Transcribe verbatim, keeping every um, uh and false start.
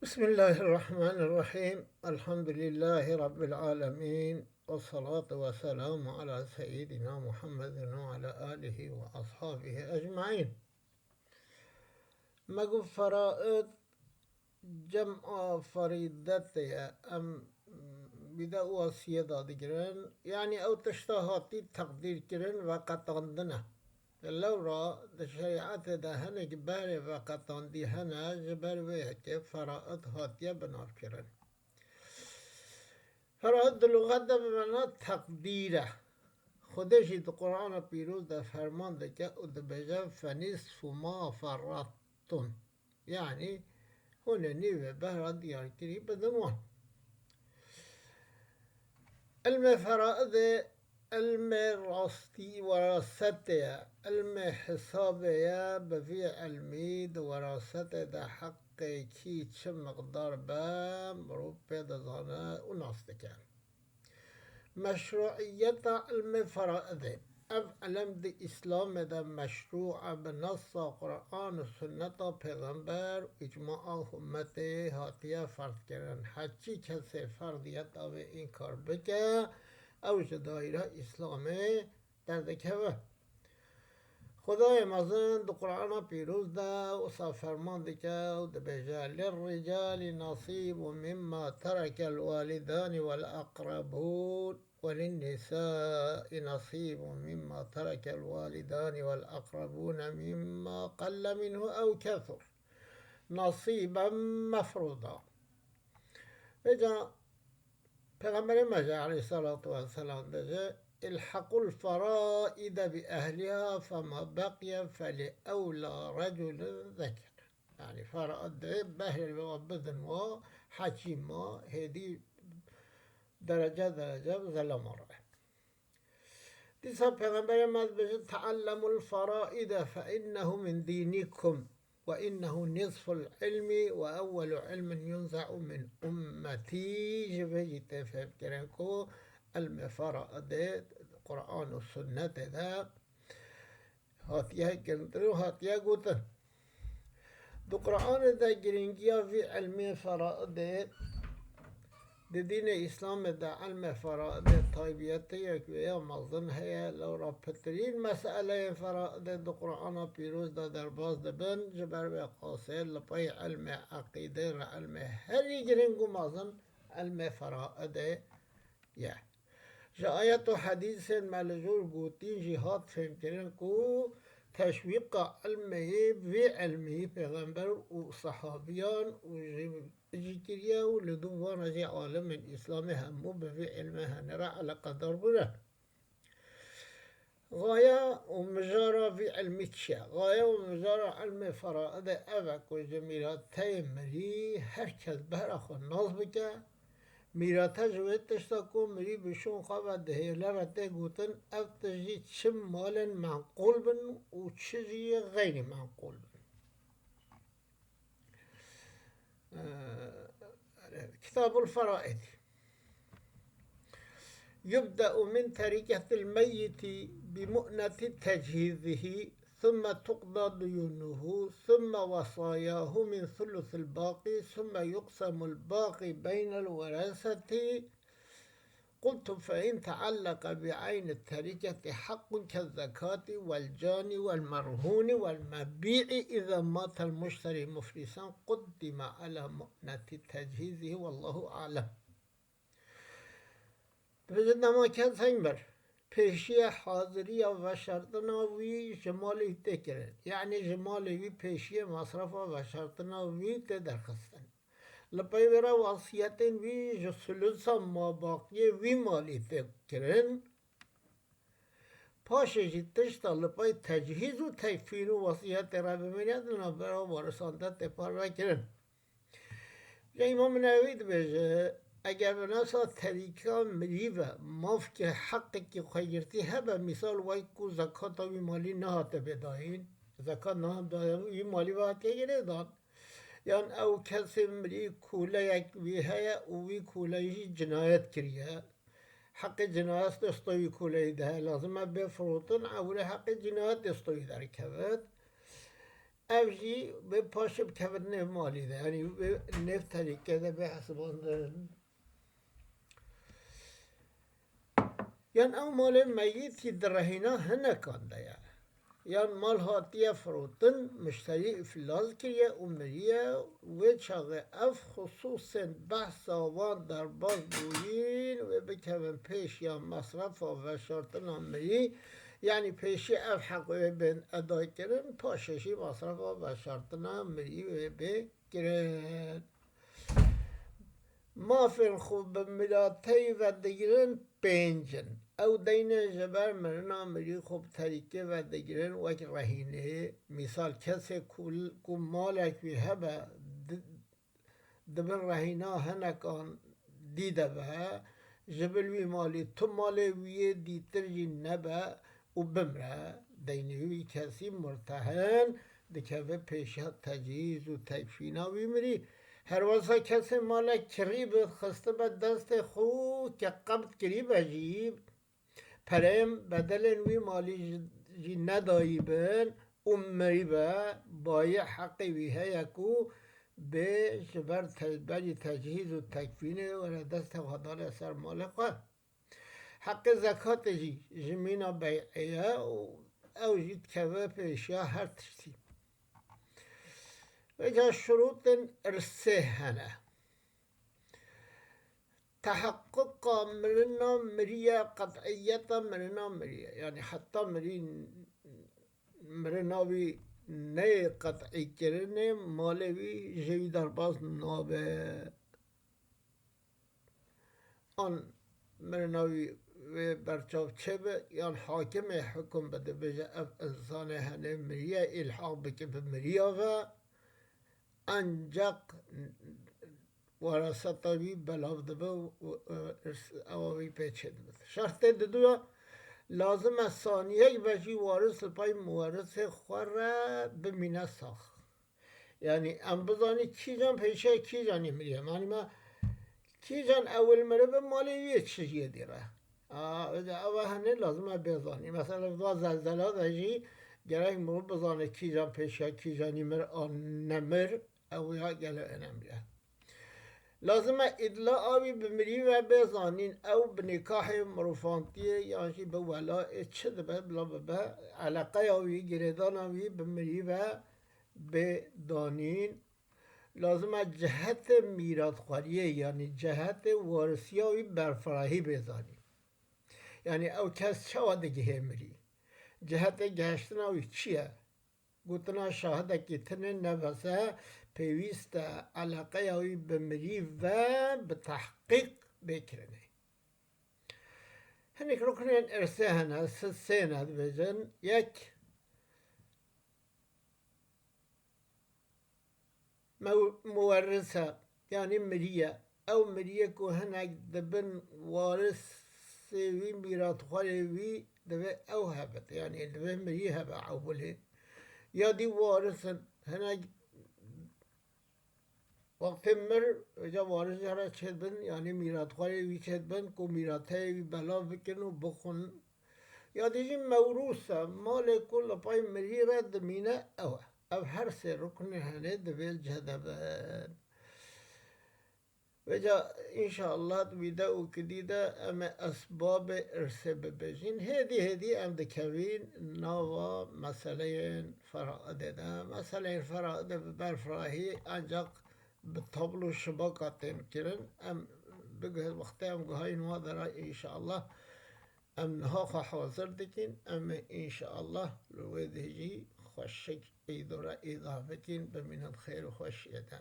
Bismillahirrahmanirrahim. Elhamdülillahi Rabbil alemin. Ve salatu ve selamu ala seyyidina Muhammedin ve ala alihi ve ashabihi ecmaîn. Me got feraid cema ferîdetê ye. Em bîde û asiyê dadigirin. Yanî ew tişta hatî teqdîrkirin, veqetandin e. Lewra di şerîetê de hinek behrê veqetandî hene, ji ber vê yekê feraid hatiye binavkirin. Feraid di luxet de bi mana teqdîr e. Xwedê jî di Qur'ana Pîroz de ferman dike û dibêje, "Fenisfu ma ferrattum." Yanî hûn ê nîvê behra diyarkirî bidin wan. Ilmê feraidê ilmê rastî werasetê ye, ilmê hesabê ye, bi vî ilmî di werasetê de heqê kî çi miqdar be, mirov pê dizane û nas dike. Meşruiyeta ilmê feraidê. Ev ilim di Îslamê de meşrû e, bi nasa Quran û sunneta Pêxember û îcmaa ummetê hatiye ferdkirin. Heçî kesê ferdiyeta wê înkar bike, ew ji daîra Îslamê derdikeve. Xwedayê mezin di Qur'ana Pîroz de wisa ferman dike û dibêje, "Lirricalî nasîbun mimma terekel walidani wel aqrebûn, we linnîsai nasîbun mimma terekel walidani wel aqrebûne mimma qelle minhu ew kethur. Nasîben mefrûda." Vêca Pêxemberê me jî aleyhissalatu vesselam dibêje, "Ilhequl feraide bi ehliha fema beqiye feli ewla reculin zeker." Yanî feraid behrê wa bidin wa hekîma, hêdî derece derece bi zelama re. Dîsa Pêxemberê me dibêje, "Teallemul feraide fe innehu min dînikum." "Ve innehu nisful ilmi ve evvelu ilmin yunza'u min ummetî." Ji vê jî tê fêhmkirin ku ilmê feraidê Quran û sunnetê de hatiye kirin û hatiye gotin. Di Quranê de girîngiya vî ilmê feraidê Di dînê Îslamê de ilmê feraidê taybetiyek wê ya mezin heye, lewra pitirîn meseleyên feraidê di Qur'ana Pîroz de derbas dibin, ji ber vê qasê li pey ilmê eqîdê re ilmê herî girîng û mezin ilmê feraidê ye. Ji ayet û hedîsên me li jor gotîn jî hat fêmkirin ku teşwîqa ilmê yê vê ilmî Pêxember û sehabiyan û ji jî kiriye û li dû vana jî alimên Îslamê hemû bi vî ilmê hene re eleqedar bûne. Xaye û mijara vî ilmî çi ye? Xaye û mijara ilmê feraidê ev e ku ji mîrateyê mirî her kes behra xwe nas bike. Mîrate ji wê tişta ku mirî bi şûn xwe ve dihêle re tê gotin, ev tişt jî çi malên menqûl bin û çi jî xeyrî menqûl bin. Kitabul Feraid. يبدأ من تركة الميت بمؤنة تجهيزه، ثم تقضى ديونه، ثم وصاياه من ثلث الباقي، ثم يقسم الباقي بين الورثة. قلت: فإن تعلق بعين التركة حق كالزكاة والجان والمرهون والمبيع إذا مات المشتري مفلسا قدم على مؤنة تجهيزه، والله أعلم. Dibêje dema kes heng ber, pêşiya haziriya veşartina wî ji malê wî tê kirin. Yanî ji malê wî pêşiyê masrafa veşartina wî tê derxistin. Li pey wê re wasiyetên wî ji sulusa mabaqiyê wî malî tê kirin. Paşê jî tişta li pey tecihîz û tekfîn û wasiyetê re bimîne di navbera warisan de tê parvekirin. Lê Îmam Newewî dibêje, eger binasa terîka mirî ve mafkê heqekî xwegirtî hebe, mîsal wek ku zekata wî malî nehate bêdayîn, zekat nehate wî malî ve hatiye girêdan, yan ew kesê mirî kûleyek wî heye û wî kûle jî cinayet kiriye, heqê cinayet destê wî kûleyî de heye, lazim e bê firotin, ew rê heqê cinayet destê wî derkevit. Ev jî bê paşê bikevin nêv malî de, yanî bê nêv terîke de bê hesibandin. Yan ew malê meyîtî di rehîna hinekan de ye. Yan mal hatiye firotin, mişterî îflas kiriye û miriye, wê çaxê ev xisûsên behsa wan derbas bûyîn wê bikevin pêş ya mesrefa veşartina mirî, yanî pêşî ev heq wê bên edakirin, paşê jî mesrefa veşartina mirî wê bê kirin. Mafên xwe bi mirateyî ve digirin pênc in. Ew deynê ji ber mirina mirî xwe bi terîkê ve digirin wek rehînê. Mîsal, kesê ku, ku malek wî hebe, di, di bin rehîna hinekan dî de be, ji bil wî malî tu malê wî yê dîtir jî nebe û bimre, deynê wî kesî murtehin dikeve pêşiya tecîz û tekfîna wî mirî. Herwesa kesê malek kirî bi xistibe destê xwe û ke qebd kirîbe jî, pereyên bedelên wî malî jî, jî nedayî bin û mirî be, bayê heqê wî heye ku bê ji ber te-, berî tecîz û tekfînê were destê xwe dane ser malê xwe. Heqê zekatê jî ji mîna bey'ê ye û ew jî dikeve pêşiya her tiştî. Vêca şurûtên irsê hene. Teheqquqa mirina mirî ye, qet'iyeta mirina mirî ye. Yanî heta mirî, mirina wî neyê qet'îkirinê, malê wî ji wî derbas nabe. An mirina wî wê berçav çêbe, yan hakimê hukum bide, bêje, ev insanê henê miriye, îlhaq bike bi miriya ve, ancaq weraseta wî belav dibe û, û, û irs-, ewa wî pê çêdibe. Şertê diduya, lazim e saniyek be jî waris li pay muwerisê xwe re bimîne sax. Yanî em bizanî kîjan pêşiya kîjanî miriye. Yanî me kîjan ewil miribe, malê wî yê çi jiyê dî re. A, ew hene lazim e bê zanî. Mesela va zelzela de jî gerek mirov bizane kîjan pêşiya kîjanî mir an nemir. Ew ya gele önemli ye. Lazim e îdlaa wî bi mirî ve bê zanîn. Ew bi nîkahê mirofantiyê yan jî bi welayê çi dibe bila bibe, eleqeya wî, girêdana wî bi mirî ve bê danîn. Lazim e cihetê mîratxweriyê, yanî cihetê warisiya wî berfirahî bê zanîn. Yanî ew kes çawa digihê mirî? Cihetê gehiştina wî çi ye? Gotina şahidekî tune ne bes e, pêwîst e eleqeya wî bi mirî ve bi tehqîq bê kirinê. Hinek ruknên irsê hene, si-, sê ne dibêjin. Yek, mew-, muwerris e, yanî mirî ye. Ew miriyê ku hinek dibin warisê wî, mîratxwerê wî, divê ew hebit. Yanî divê mirî hebe ewilê. Ya dî waris in. Hinek wextê mir, ca waris jê re çêdibin, yanî mîratxwerê wî çêdibin ku mîrateyê wî belav bikin û bixwin. Ya dî jî mewrûs e, malê ku li pay mirî re dimîne ew e. Ev her sê ruknê henê divê li cih de bin. Vêca înşallah di vîdeoyekî dî de em ê esbabê irsê bibêjin. Hêdî hêdî em dikevin nava meseleyên feraidê de. Meseleyên feraidê bi berfirahî ancaq bi tablo şibaka tên kirin. Em biguh-, wextê em guhayîn wa dera înşallah em niha xwe hazir dikin. Em ê înşallah li wê dê jî xweşik îdo re îda bikin. Bimînin xêr û xweşiyê de.